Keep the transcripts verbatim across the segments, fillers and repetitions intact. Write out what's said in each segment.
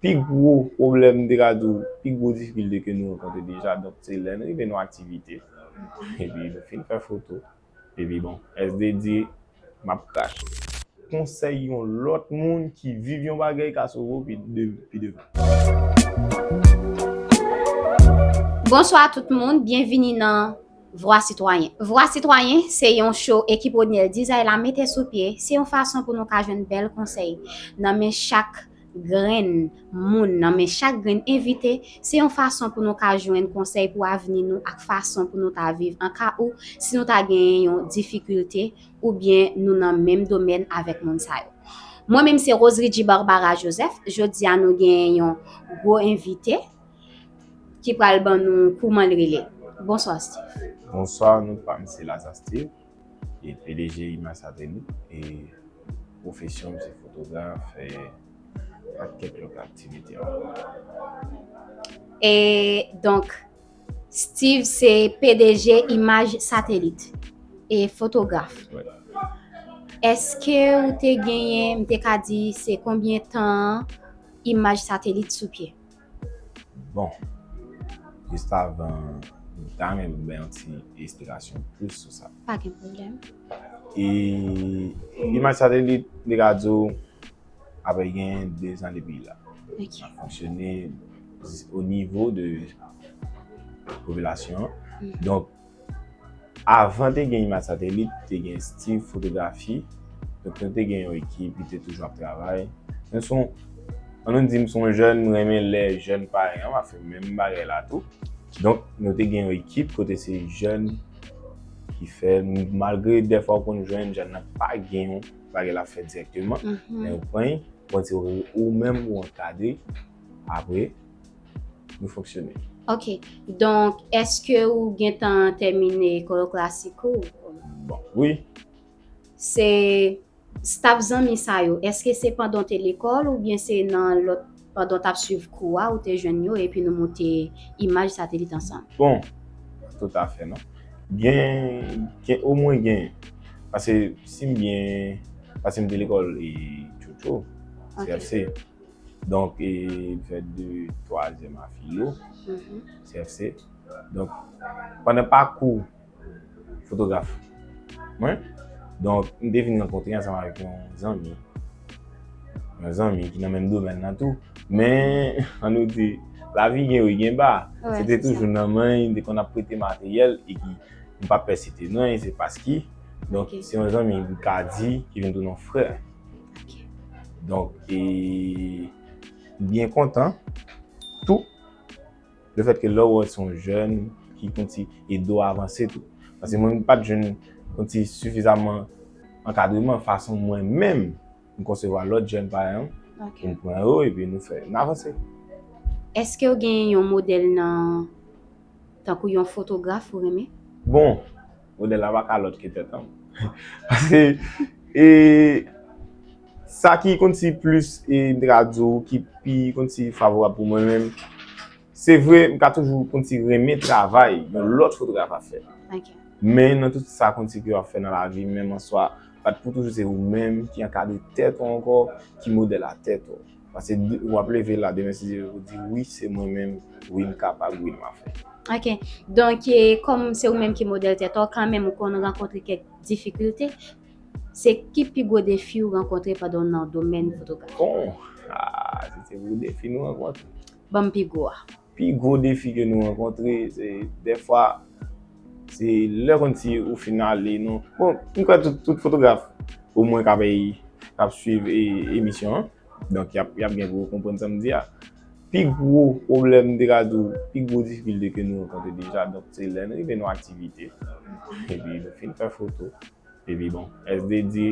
Pi gwo pwoblèm, m te ka di w, pi gwo difikilte ke nou rankontre deja, donk, se lè n rive nan aktivite, epi nou fin fè foto, epi bon, S D di, m ap krache. Konsèy yon lòt moun ki viv yon bagay ka sove w pi de-, pi devan. Bonswa tout moun, byenvini nan Vwa Sitwayen. Vwa Sitwayen se yon show ekip Rodnel Dizay la mete sou pye. Se yon fason pou nou ka jwenn bèl konsèy nan men chak grenn moun, nan men chak grenn envite. Se yon fason pou nou ka jwenn konsèy pou avni nou ak fason pou nou ta viv an ka ou si nou ta genyen yon difikilte oubyen nou nan menm domèn avèk moun sa yo. Mwen menm se Roseridji Barbara Joseph. Jodi a nou genyen yon gwo envite ki pral ban nou kouman l rele. Bonswa Steve. Bonswa, non pa m se Lazarre Steve, e P D G Imaj Satelit, e pwofesyon m se fotograf, e ak kèk lòt aktivite ankò. E donk, Steve se P D G Imaj Satelit e fotograf. Wi. Èske ou te genyen, m te ka di, se konbyen tan Imaj Satelit sou pye? Bon, jis avan, m ta renmen bay yon ti esplikasyon plis sou sa. Pa gen pwoblèm. E Imaj Satelit, m te ka di w, apre gen de zan depi la. Ok. N ap fonksyone o nivo de popilasyon an. Donk, avan te gen Imaj Satelit, te gen Steve Fotografi. Donk, nou te gen yon ekip ki te toujou ap travay. Men se yon, an nou di m se yon jèn, m renmen lè jèn parèy an, m ap fè menm bagay la tou. Donk, nou te gen yon ekip kote se jèn ki fè, malgre dèfwa w konn jwenn jèn nan pa gen yon bagay l ap fè dirèkteman, men ou pran, ou di ou menm ou ankadre, apre, nou fonksyone. Ok. Donk, èske ou gentan tèmine ekòl klasik ou? Bon, wi. Se staff zanmi sa yo, èske se pandan w te lekòl oubyen se nan lòt, pandan w t ap swiv kou a, ou te jwenn yo epi nou monte Imaj Satelit ansanm? Bon, toutafè, non. Gen, gen, omwen gen. Paske si m byen, paske m te lekòl e Tchotcho, Ok. C F C. Donk, e m fè de twazyèm a filo, Mhm. C F C. Donk, pandan pakou fotograf mwen, donk, m te vin rankontre ansanm avèk yon zanmi. Yon zanmi ki nan menm domèn nan tou. Men, an nou di, lavi gen wo, gen ba. Wi, Se te se sa. Toujou nan men, li te konn ap prete materyèl e ki, m pa pè site non, se Paski. Donk, Ok. Se yon zanmi m ka di ki vin tounen yon frè. Ok. Donk, e, m byen kontan tou, lefètke lè w wè se yon jèn ki konn ti ede w avanse tou. Paske mwen, m pa t jwenn konn ti sifizaman ankadreman fason mwen menm m konsevwa lòt jèn parèy an, Ok. pou m pran yo epi nou fè, n avanse. Èske w gen yon modèl nan, tankou yon fotograf ou renmen? Bon, modèl la pa ka lòt ke tèt an. Paske, e, sa ki konn ti plis, e, m te ka di w, ki pi konn ti favorab pou mwen menm, se vre, m ka toujou konn ti renmen travay yon lòt fotograf ap fè. Ok. Men nan tout sa konn ti ke w ap fè nan lavi, menm an swa, pa t pou toujou se ou menm ki ankadre tèt ou ankò, ki modèl a tèt ou. Paske de-, w ap leve la demen, si Dye vle, ou di, "Wi, se mwen menm, wi, m kapab, wi, m ap fè." Ok. Donk, e, kòm se ou menm ki modèl tèt ou, kanmenm ou konn rankontre kèk difikilte. Se ki pi gwo defi ou rankontre pandan w nan domèn fotograf? Bon, ah, si se pou defi nou rankontre. Ban m pi gwo a. Pi gwo defi ke nou rankontre, se dèfwa, se lè konn si ou fin ale, non. Bon, m kwè tout, tout fotograf, omwen k ap, k ap swiv, e, emisyon an, donk, y ap, y ap gen pou yo konprann sa m di a. Pi gwo pwoblèm, m te ka di w, pi gwo difikilte ke nou rankontre deja, donk, se lè n rive nan aktivite, epi nou fin fè foto, epi bon, S D di,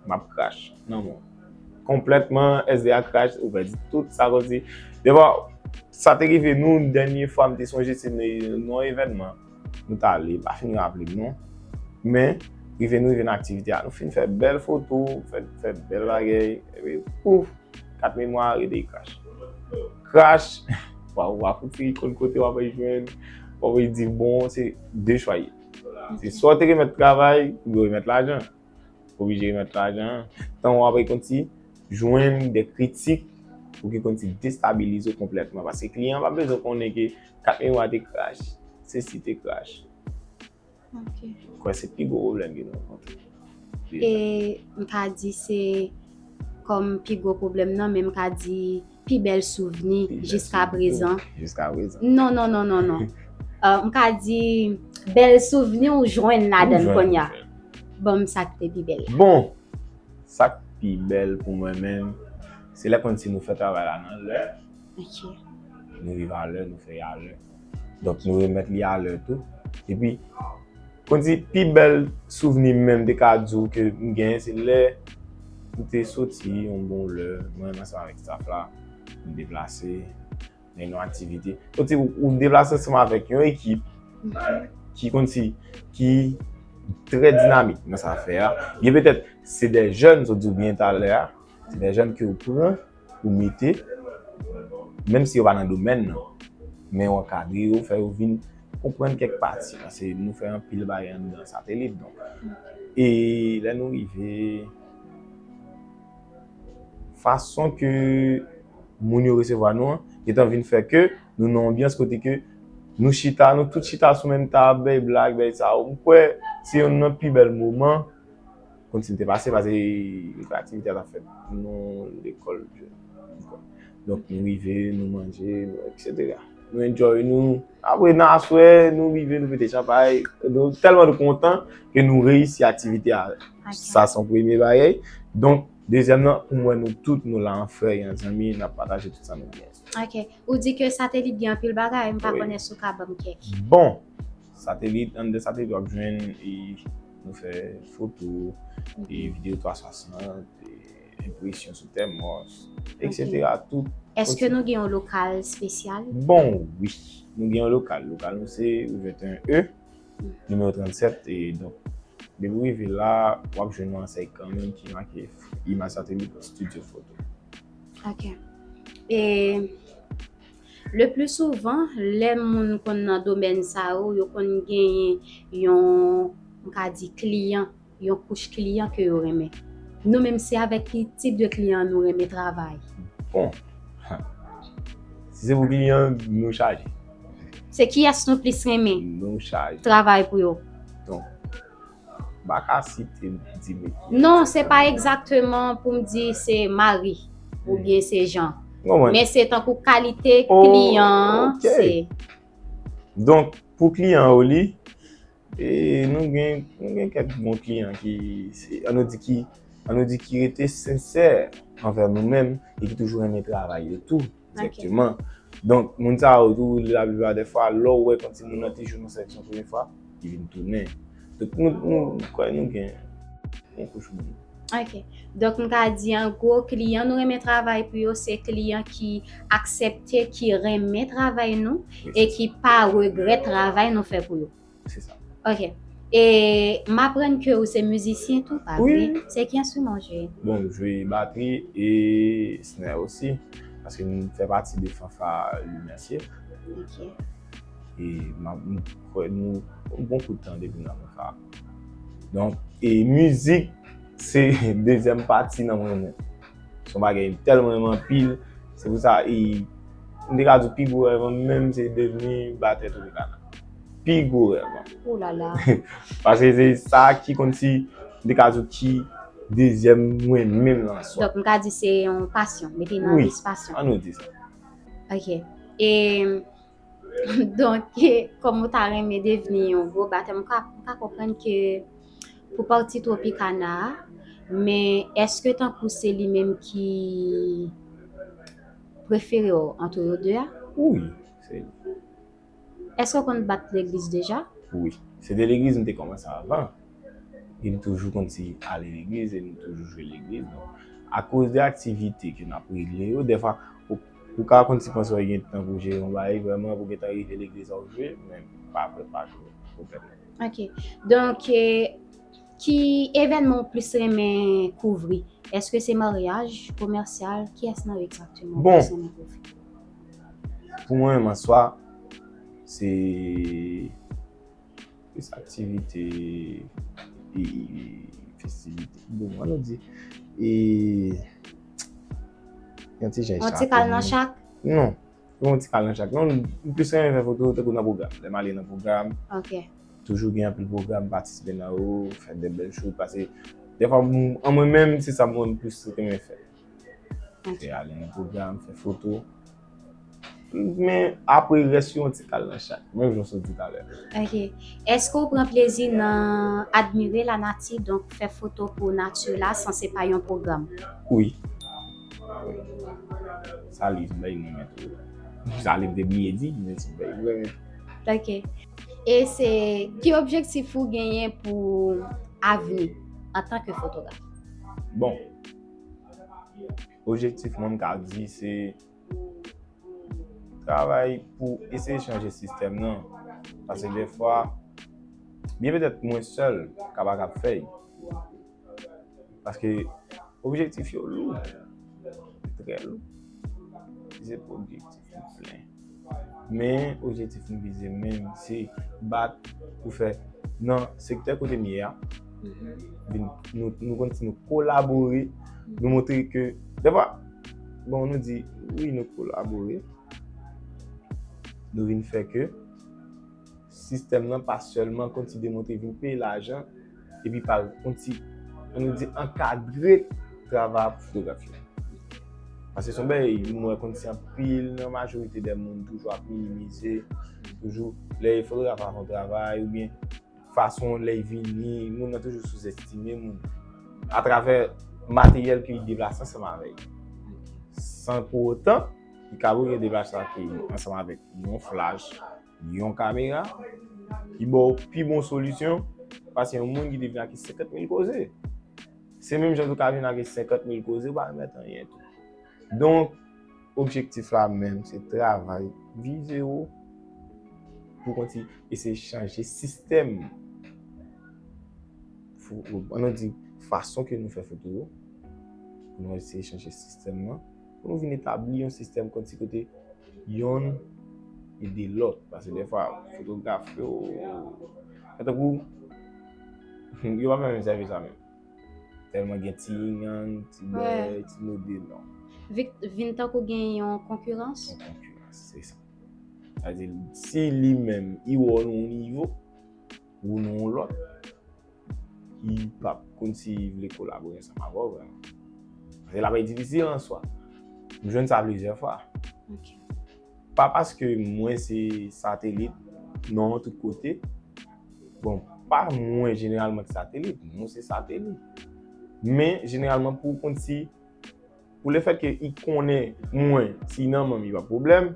"M ap krache nan men w." Konplètman, S D a krache, ou pèdi tout sa konn si. Dèfwa, sa te rive nou, dènye fwa m te sonje, se nan, nan yon evènman. Nou t ale, pa fin raple m non. Men, rive nou rive nan aktivite a. Nou fin fè bèl foto, fè, fè bèl bagay. Epi, pouf, kat memwa rete krache. Krache, w a, w a fouti konn kote w ap jwenn, w ap di, bon, se de chwa ye. Se swa w te remèt travay, oubyen remèt lajan. Oblije remèt lajan. Tan w ap konn ti jwenn de kritik pou ki konn ti destabilize w konplètman. Paske kliyan an pa bezwen konnen ke kat memwa te krache, sesi te krache. Ok. Kwè se pi gwo pwoblèm ke nou rankontre. E m ka di se kòm pi gwo pwoblèm nan, men m ka di pi bèl souvni jiska prezan. Jiska prezan. Non, non, non, non, non. Uh, m ka di bèl souvni ou jwenn ladan kounye a. Ban m sa ki te pi bèl. Bon, sa k pi bèl pou mwen menm, se lè konn si nou fè travay la nan lè. Ok. Nou rive a lè, nou fè y a lè. Donk nou remèt li a lè tou. Epi, konn si pi bèl souvni m menm te ka di w ke m genyen, se lè m te soti yon bon lè, mwen menm ansanm avèk staff la, m deplase, nan yon aktivite. Konn si ou, ou deplase ansanm avèk yon ekip ki konn si, ki trè dinamik nan sa fè a. Gen petèt, se de jèn, sot di w byen talè a, se de jèn ke w pran, ou mete, menm si yo pa nan domèn nan, men w ankadre yo, fè yo vin konprann kèk pati, paske nou fè anpil bagay anndan Satelit, donk. E lè nou rive, fason ke moun yo resevwa nou an, gentan vin fè ke nou nan yon anbyans kote ke nou chita, nou tout chita sou menm tab, bay blag, bay sa. M kwè se youn nan pi bèl moman konn si m te pase, paske aktivite a t ap fèt nan lekòl jèn. Donk, nou rive, nou manje, nou, etsetera. Nou enjoy nou. Apre, nan aswè, nou rive, nou pete chanpay. Nou tèlman nou kontan ke nou reyisi aktivite a sa, se yon premye bagay. Donk, dezyèm nan, pou mwen, nou tout, nou la an frè e an zanmi, n ap pataje tout sa nou gen. Ok. Ou di ke Satelit gen anpil bagay, m pa konn èske ou ka ban m kèk. Bon, Satelit, anndan Satelit, w ap jwenn, e, nou fè foto, e, videyo twa swasant, e, enpresyon sou tèm, etsetera. Tout. Èske nou gen yon lokal espesyal? Bon, wi. Nou gen yon lokal. Lokal nou se rue vingt et un E, nimewo trannsèt. E donk, depi w rive la, w ap jwenn yon ansèy kanmenm ki make Imaj Satelit Studio Foto. Ok. E le plus souvent, lè moun konn nan domèn sa yo, yo konn genyen yon, m ka di, kliyan, yon kouch kliyan ke yo renmen. Nou menm, se avèk ki tip de kliyan nou renmen travay? Bon, si se pou kliyan, nou chaje. Se kiyès nou plis renmen Nou chaje. Travay pou yo? Donk, m pa ka site di men ki. Non, se pa egzakteman pou m di se mari oubyen se jan. Konprann? Men se tankou kalite Oh, kliyan an, ok. Se Donk, pou kliyan yo li, e, nou gen, nou gen kèk bon kliyan ki, se, an nou di ki, an nou di ki rete sensè anvè nou menm e ki toujou renmen travay yo tou, direkteman. Donk, moun sa yo tou, laplipa dè fwa, lè w wè konn si moun nan te jwenn yon seleksyon premye fwa, li vin tounen. Donk, nou, nou, nou kwè nou gen yon kouch moun. Ok. Donk, m ka di, an gwo, kliyan nou renmen travay pou yo, se kliyan ki aksepte, ki renmen travay nou e ki pa regrèt travay nou fè pou yo. Se sa. Ok. E m aprann ke ou se mizisyen tou, pa vre? Se ki enstriman w jwe? Bon, m jwe batri e snare osi, paske m fè pati de fanfa Le Mercier. Ok. E m ap, m kwè nou yon bon kout tan depi nan fanfa. Donk, e mizik, se dezyèm pati nan mwen menm. Se yon bagay m tèlman renmen anpil. Se pou sa, e, m te ka di w pi gwo rèv an menm, se devni batè Tropicana. Pi gwo rèv an. Ou la la. Paske se sa ki konn si, m te ka di w ki dezyèm mwen menm nan swa. Donk, m ka di se yon pasyon, mete nan lis pasyon. An nou di sa. Ok. E, donk, kòm ou ta renmen devni yon gwo batè, m ka, m ka konprann ke pou pati Tropicana a, men èske tankou se li menm ki prefere w antre yo de a? Wi, se li. Èske w konn bat legliz deja? Wi. Se te legliz m te kòmanse avan. E m toujou konn si ale legliz e m toujou jwe legliz. Donk, akoz de aktivite ke n ap regle yo, dèfwa, ou, ou ka konn si panse w gen tan pou jere yon bagay, vrèman, pou gentan rive legliz a w jwe, men pa vre, pa jwe, ou pèdi. Ok. Donk, e, ki evènman w plis renmen kouvri? Èske se maryaj, komèsyal, kiyès nan yo egzakteman w Bon. Plis renmen kouvri? Pou mwen menm an swa, se plis aktivite e, e, e festivite. Bon, an nou di, e Yon ti jan Yon ti kal nan chak? Non. Yon ti kal nan chak. Non, m plis renmen fè foto tankou nan pwogram. Lè m ale nan pwogram, Ok. toujou gen anpil pwogram, patisipe nan yo, fè de bèl shoot. Paske dèfwa, m- an mwen menm, se sa mwen plis renmen fè. Ok. Se ale nan pwogram, fè foto. Men apre rès yo, yon ti kal nan chak. Menm jan w sot di talè. Ok. Èske w pran plezi nan admire lanati, donk fè foto pou nati la san se pa yon pwogram? Wi. Sa li, se yon bagay mwen renmen tou. Sa li, m te bliye di, men se yon bagay mwen renmen. Ok. E se ki objektif ou genyen pou avni antanke fotograf? Bon, objektif mwen, m ka di, se travay pou eseye chanje sistèm nan. Paske dèfwa, byen petèt mwen sèl ka pa kab fè l. Paske objektif yo lou, trè lou. Se pou objektif yo plen. Men objektif nou vize menm, se bat pou fè nan sektè kote m ye a, vin, nou, nou konn si nou kolabore, nou montre ke, dèfwa, bon, nou di, wi, nou kolabore, nou vin fè ke sistèm nan pa sèlman konn si demontre vin peye lajan, epi pa konn si, ann nou di, ankadre travay fotograf yo. Paske se yon bagay, m wè konn si anpil nan majorite dè moun toujou ap minimize, toujou lè fotograf ap fè yon travay, oubyen fason lè l vini, moun nan toujou souzestime moun atravè materyèl ke li deplase ansanm avè l. San pou otan, li ka gen deplase ansanm avèk yon flash, yon kamera, ki ba w pi bon solisyon pase yon moun ki te vin ak senkant mil koze. Se menm jan tou ka vin ak senkant mil koze, ou pa remèt anyen tou. Donk, objektif la menm, se travay, vize wo, pou konn si eseye chanje sistèm, fo- ann di, fason ke nou fè foto yo, pou nou eseye chanje sistèm nan, pou nou vin etabli yon sistèm konn si kote yonn ede lòt. Paske dèfwa, fotograf yo, se tankou, yo pa fè menm sèvis la menm. Tèlman gen ti yin yang, ti bèy, ti mode, non. Vin tankou gen yon konkirans? Yon konkirans, se sa. Sa vle di, si li menm, li wè w nan yon nivo, ou nan yon lòt, li p ap konn si li vle kolabore ansanm avè w vrèman. Paske l ap difisil an swa. M jwenn sa plizyè fwa. Ok. Pa paske mwen se satelit, non, tout kote. Bon, pa mwen jeneralman ki satelit, nou se satelit. Men jeneralman pou konn si, pou lefèt ke li konnen mwen, si nan men m, li pa pwoblèm,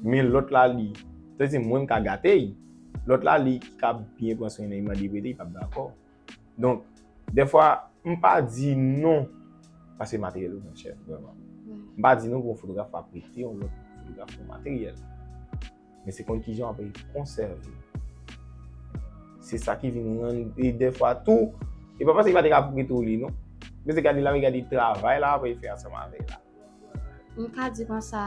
men lòt la li, se di mwen m ka gate l, lòt la li ki ka byen pran swen li, li mande prete, li p ap dakò. Donk, dèfwa, m pa di non, paske materyèl yo pran chè, vrèman. M pa di non pou yon fotograf pa prete yon lòt fotograf yon materyèl. Men se konn kijan w ap konsève. Se sa ki vin rann, e dèfwa tou, e pa paske li pa te ka prete w li, non. Men se gade la, gade travay la, ap fè ansanm avè l la. M ka di konsa,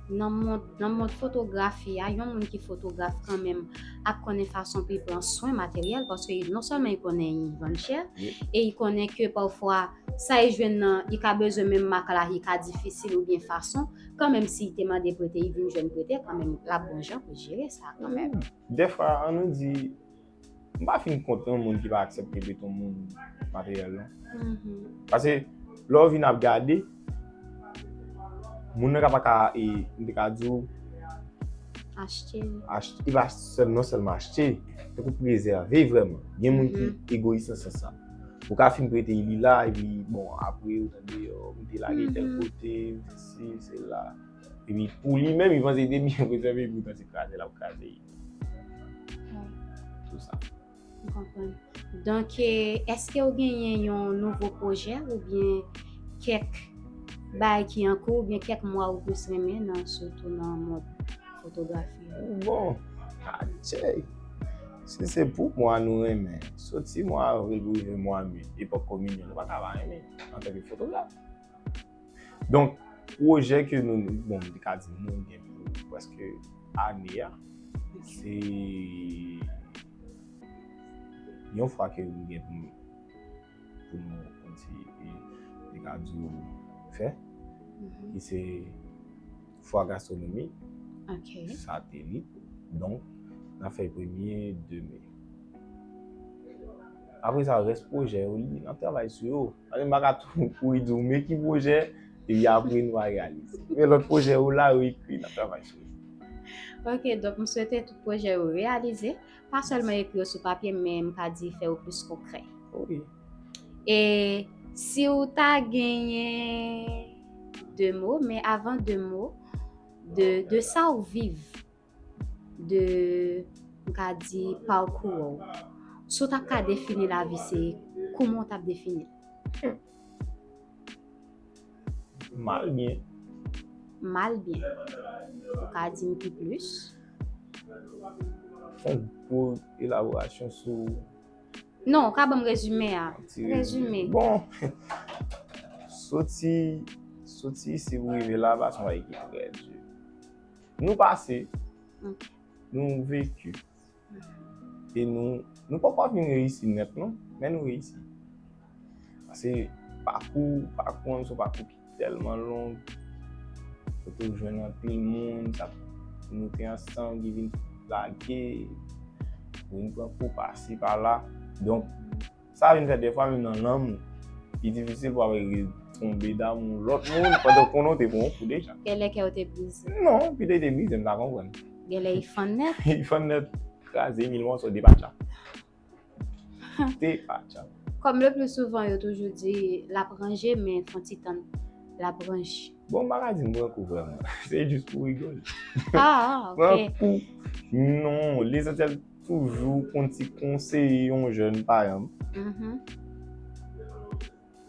nan mond, nan mond fotografi a, yon moun ki fotograf kanmenm ap konnen fason pou l pran swen materyèl, paske non sèlman li konnen li vann chè, Wi. E li konnen ke pafwa, sa li jwenn nan, li ka bezwen menm mak la, li ka difisil oubyen fason, kanmenm si li te mande prete, li vin jwenn prete, kanmenm l ap gon jan pou jere sa kanmenm. Dèfwa, ann nou di, m pa fin kont yon moun ki pa aksepte prete yon moun materyèl, non. Mhm. Paske, lè w vin ap gade, moun nan ka pa ka, e, m te ka di w, Achte. Achte, e pa sèl, non sèlman achte, tankou prezève vrèman. Gen moun ki egoyis nan sans sa. Ou ka fin prete li la, epi, bon, apre, ou tande, oh, m te lage tèl kote, m te si, m te la. Epi, pou li menm, li panse li te byen prezève, epi ou panse kraze l ap kraze. Tou sa. M konprann. Donk, e, èske w genyen yon nouvo pwojè oubyen kèk bagay ki an kou oubyen kèk mwa ou plis renmen nan, sitou nan mond fotografi a? Bon, adjèy. Si se pou mwa nou renmen, soti mwa avril pou rive mwa me, epòk kominyon, nou pa ka pa renmen antanke fotograf. Donk, pwojè ke nou, bon, m te ka di nou gen pou prèske ane a, se yon fwa ke nou gen pou, pou nou konn si, e, m te ka di w fè, ki se Fwa Gastronomi, Satelit. Donk, n ap fè premye de me. Apre sa, rès pwojè yo, li, n ap travay sou yo. Paske m pa ka tou kouri di w, men ki pwojè, epi apre nou pa reyalize. Men lòt pwojè yo la, yo ekri, n ap travay sou yo. Ok, donk m swete tout pwojè yo reyalize. Pa sèlman ekri yo sou papye, men m ka di fè yo plis konkrè. Wi. E si w ta genyen de mo, men avan de mo, de, de sa w viv, de, m ka di, pakou w, si w t ap ka defini lavi, se kouman w t ap defini l? Mal byen. Mal byen. Ou ka di m pi plis? Fè yon gwo elaborasyon sou... Non, ou ka ban m rezime a. Rezime. Bon, soti, soti isi pou rive la, pa se yon bagay ki trè di. Nou pase, nou veki. E nou, nou poko vin reyisi nèt, non, men nou reyisi. Paske pakou, pakou an, se yon pakou ki tèlman long, kote w jwenn anpil moun, sa, nou te ansanm, ki vin lage, vin pran kou pasi pala. Donk, sa vin fè defwa, menm nan lanmou, li difisil pou w ap retonbe damou lòt moun, pandan w konnen w te pran yon kou deja. Genlè kè w te brize. Non, pi te, te brize, m ta konprann. Genlè li fann nèt. Li fann nèt, kraze mil mòso, depatcha. Depatcha. Kòm le pli souvan, yo toujou di, l ap ranje, men fè yon ti tann, l ap ranje. Bon, m pa ka di m pran kou vrèman. Se jis pou rigole. Ah, ok. Pran kou. Non, lesansyèl toujou konn ti konseye yon jèn payan. Mhm.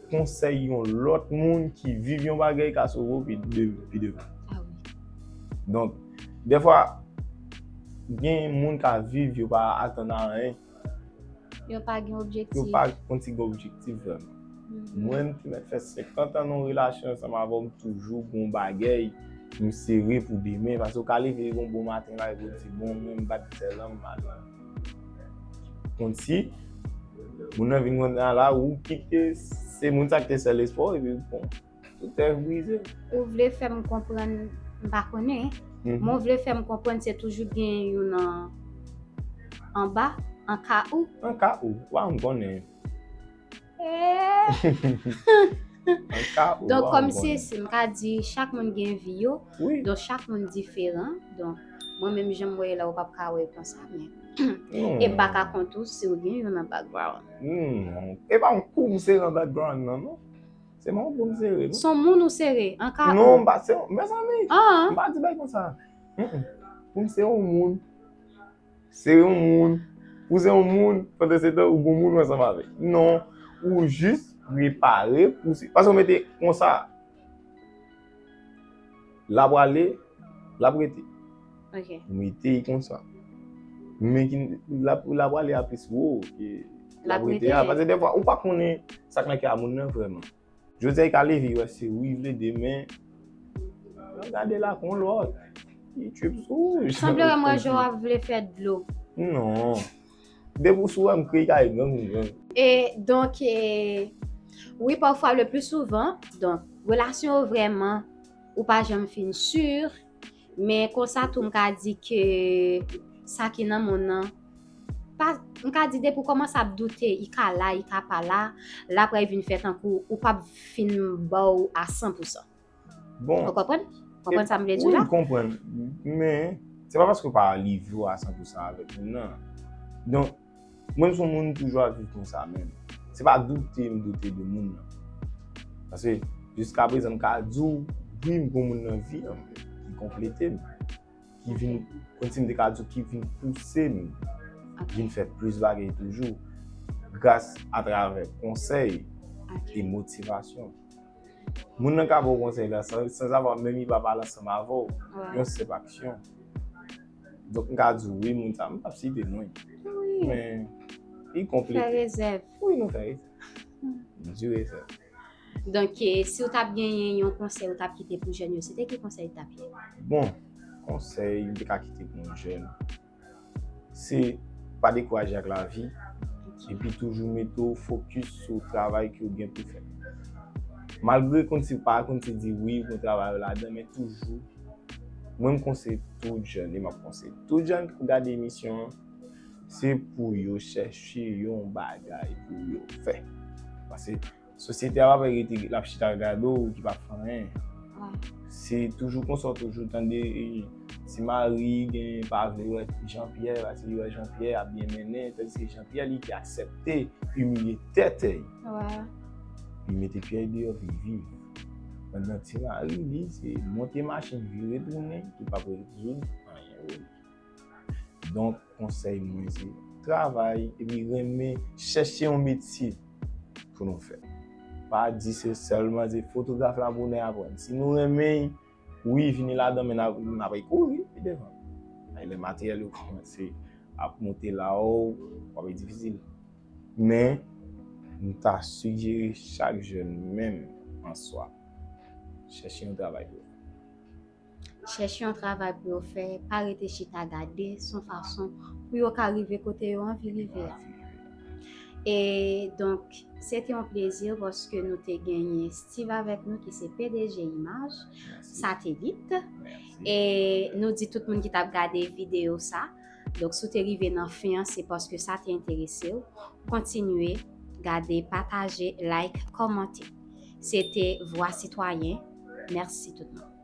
Konsèy yon lòt moun ki viv yon bagay ka sove w pi de-, pi devan. Ah wi. Donk, defwa, gen moun ka viv, yo pa atann a anyen. Yo pa gen objektif. Yo pa konn si gen objektif vrèman. Mhm. Mwen, m te mèt fè senkant an nan yon relasyon ansanm avè w, m toujou gon bagay, m sere pou demen, paske w ka leve yon bon maten la, epi w di, "Bon, mwen, m bat sèl an, m ale." Konn si, moun nan vin konn la, ou kite, se moun sa ki te sèl espwa w, epi bon, tout rèv brize. Ou vle fè m konprann, m pa konnen, mhm, men w vle fè m konprann se toujou gen youn an, anba, an ka ou? An ka ou, wa, m konnen. Eh! An ka ou, donk, wa, kòm m konnen. Si m ka di, chak moun gen vi yo, wi, donk chak moun diferan. Donk, mwen menm, jan m wè la, ou p ap ka wè konsa, men, non, e m pa ka kont ou si w gen youn nan background. Hmm, e pa yon kou m sere nan background nan, non. Se pa yon kou m sere, non. Se yon moun ou sere, an ka ou? Non, m pa, se yon, mezanmi, ah, m pa di bagay konsa. Mm-mm. Pou m se yon moun, se yon moun, ou se yon moun, pandan se tan ou gon moun ou ansanm avè l. Non, ou jis prepare pou se, paske w mete konsa, l ap prale, l ap rete. Ok. Ou mete l konsa. Men ki, l ap, l ap prale a plis wo ke l ap rete a. L ap rete. Paske defwa, ou pa konnen sa k nan kè a moun nan vrèman. Jodi a, li ka leve, li wè se wi li vle, demen, l ap gade l ak yon lòt. Li trip sou ou. Sanble wè m wè jan w ap vle fè dlo. Non. Depi w sou wè m kriye, ka e gang ou gang. E donk, e, wi, pafwa, le pli souvan, donk, relasyon yo vrèman, ou pa janm fin si, men konsa tou, m ka di ke sa ki nan moun nan, pa, m ka di depi w kòmanse ap doute, li ka la, li ka pa la, l ap vin fè tankou ou p ap fin ba w a san pou san. Bon. Ou konprann? Konprann sa m vle di la? Wi, m konprann. Men, se pa paske w pa livre w a san pou san avèk moun nan. Donk, mwen, m se yon moun toujou ap viv konsa menm. Se pa doute m doute de moun nan. Paske, jiskaprezan, m ka di w, wi, m gon moun nan vi an, ki konplete m. Ki vin, konn si m te ka di w, ki vin pouse m vin fè plis bagay toujou, gras atravè konsèy e motivasyon. Moun nan ka ba w konsèy la san, san zavwa menm li pa pale ansanm avè w. Wi. Yon senp aksyon. Donk, m ka di w, wi, moun sa, m p ap site non. Wi. Men, li konplete. Fè rezèv. Wi, nou fè rezèv. Hmm. Nou di rezèv. Donk, e, si w t ap genyen yon konsèy ou t ap kite pou jèn yo, se te ki konsèy li t ap ye? Bon, konsèy m te ka kite pou yon jèn, se pa dekouraje ak lavi, epi toujou mete w fokis sou travay ke w gen pou fè. Malgre konn si pa konn si di wi, ou konn travay yo ladan, men toujou, mwen m konseye tout jèn, e m ap konseye tout jèn k ap gade emisyon an, se pou yo chèche yon bagay pou yo fè. Paske sosyete a pa rete l ap chita gade w ki p ap fè anyen. Se toujou konsa, w toujou tande e, Ti Mari gen pa vle wè Jean Pierre, paske li wè Jean Pierre ap byen mennen, tandiske Jean Pierre li te aksepte imilye tèt li. Li mete pyè l deyò, vin viv. Pandan Ti Mari li se monte machin, vire tounen, li p ap rezoud anyen pou li. Donk, konsèy mwen se travay, epi renmen chèche yon metye pou nou fè. Pa di se sèlman se fotograf la pou nou aprann. Si nou renmen, wi, vini ladan, men n ap, n ap kouri pi devan. Ay, lè materyèl yo kòmanse ap monte la, w ap difisil. Men, m ta sijere chak jèn menm an swa, chèche yon travay pou yo. Chèche yon travay pou yo fè, pa rete chita gade, se yon fason pou yo ka rive kote yo anvi rive a. E donk, se te yon plezi paske nou te genyen Steve avèk nou ki se P D G Imaj Satelit. E nou di tout moun ki t ap gade videyo sa, donk si w te rive nan fen an, se paske sa te enterese w. Kontinye gade, pataje, like, kòmante. Se te Vwa Sitwayen. Mèsi tout moun.